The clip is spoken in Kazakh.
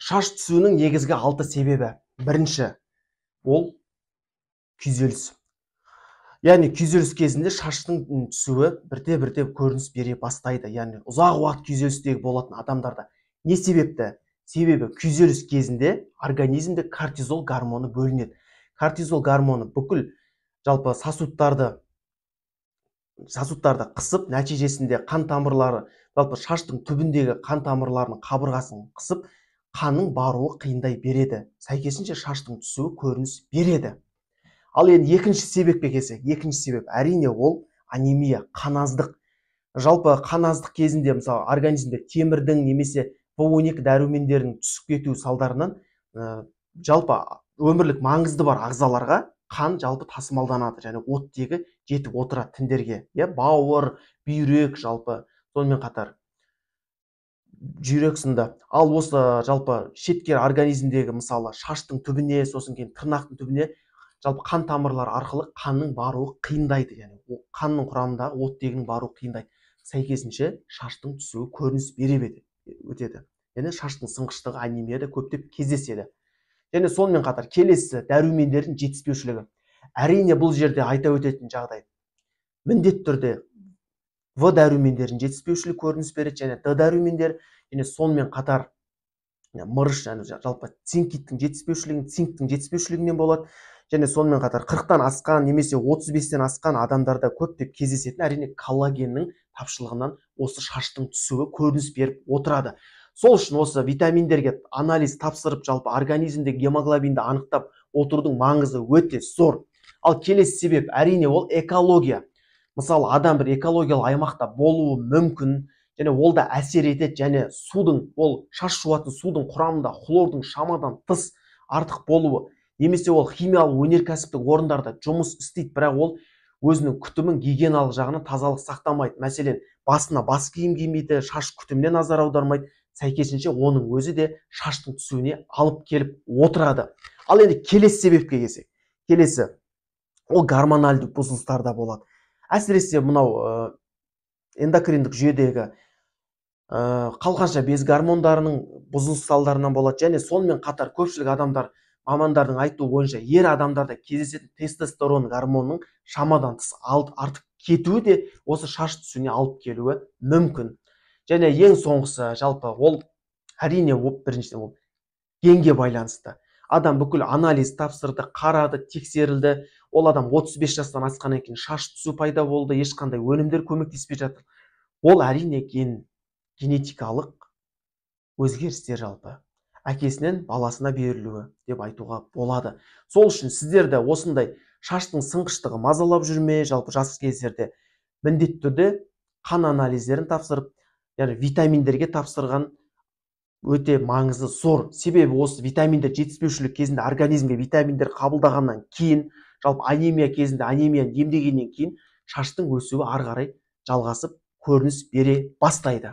Шаш түсуінің негізгі 6 себебі. Бірінші, ол күйзеліс. Яғни күйзеліс кезінде шаштың түсуі бірте-бірте көрініс бере бастайды. Яғни ұзақ уақыт күйзелістегі болатын адамдарда. Не себепті? Себебі күйзеліс кезінде организмде кортизол гормоны бөлінеді. Кортизол гормоны бүкіл жалпы сосудтарды қысып, нәтижесінде қан тамырлары, жалпы шаштың түбіндегі қан тамырларының қабырғасын қысып, қанның баруы қиындай береді. Сәйкесінше шаштың түсуі көрініс береді. Ал енді екінші себепке келсек, екінші себеп әрине ол анемия, қаназдық. Жалпы қаназдық кезінде мысалы организмде темірдің немесе В12 дәрумендерінің түсіп кетуі салдарынан жалпы өмірлік маңызды бар ағзаларға қан жалпы тасымалданады және оттегі жетіп отырады тіндерге. Бауыр, бүйрек, жалпы сонымен қатар жүрек сынды. Ал осы жалпы шеткер организмдегі мысалы шаштың түбіне, сосын кейін тырнақтың түбіне жалпы қан тамырлары арқылы қанның баруы қиындайды. Яғни қанның құрамындағы оттегінің баруы қиындайды. Сәйкесінше шаштың түсуі көрініс бере өтеді. Яғни шаштың сынғыштығы анемияда көптеп кездеседі. Және сонымен қатар келесі дәрумендердің жетіспеушілігі. Әрине бұл жерде айта өтетін жағдай, міндетті түрде В дәрумендерінің жетіспеушілігі көрініс береді және Д дәрумендер, және сонымен қатар мырыш, және жалпы цинкиттің жетіспеушілігін, цинктің жетіспеушілігінен болады. Және сонымен қатар 40-тан асқан немесе 35-тен асқан адамдарда көптеп кездесетін әрине коллагеннің тапшылығынан осы шаштың түсуі көрініс беріп отырады. Сол үшін осы витаминдерге анализ тапсырып, жалпы организмде гемоглобинді анықтап отырудың маңызы өте зор. Ал келесі себеп әрине ол экология. Мысалы адам бір экологиялық аймақта болуы мүмкін, және ол да әсер етеді, және судың, ол шаш жуатын судың құрамында хлордың шамадан тыс артық болуы, немесе ол химиялық өнеркәсіптік орындарда жұмыс істейді, бірақ ол өзінің күтімін гигиеналық жағынан тазалық сақтамайды. Мәселен, басына бас киім кимейді, шаш күтіміне назар аудармайды, сәйкесінше оның өзі де шаштың түсуіне алып келіп отырады. Ал енді келесі себепке келсек, келесі ол гормоналды бұзылыстарда болады. Әсіресе мынау эндокриндік жүйедегі қалқанша без гормондарының бұзылыс салдарынан болады. Және сонымен қатар көпшілік адамдар, мамандардың айтуы бойынша ер адамдарда кездесетін тестостерон гормонының шамадан тыс артып кетуі де осы шаш түсуіне алып келуі мүмкін. Және ең соңғысы жалпы ол әрине ол біріншіден ол генге байланысты. Адам бүкіл анализ тапсырды, қарады, тексерілді. Ол адам 35 жастан асқаннан кейін шаш түсу пайда болды, ешқандай өнімдер көмектеспей жатыр. Ол әрине генетикалық өзгерістер жалпы әкесінен баласына берілуі деп айтуға болады. Сол үшін сіздер де осындай шаштың сынғыштығы мазалап жүрме, жалпы жас кездерде міндетті түрде қан анализдерін тапсырып, яғни витаминдерге тапсырған өте маңызы зор. Себебі осы витаминдер жетіспеушілік кезінде организмге витаминдер қабылдағаннан кейін, жалпы анемия кезінде анемияны емдегеннен кейін шаштың өсуі ары қарай жалғасып көрініс бере бастайды.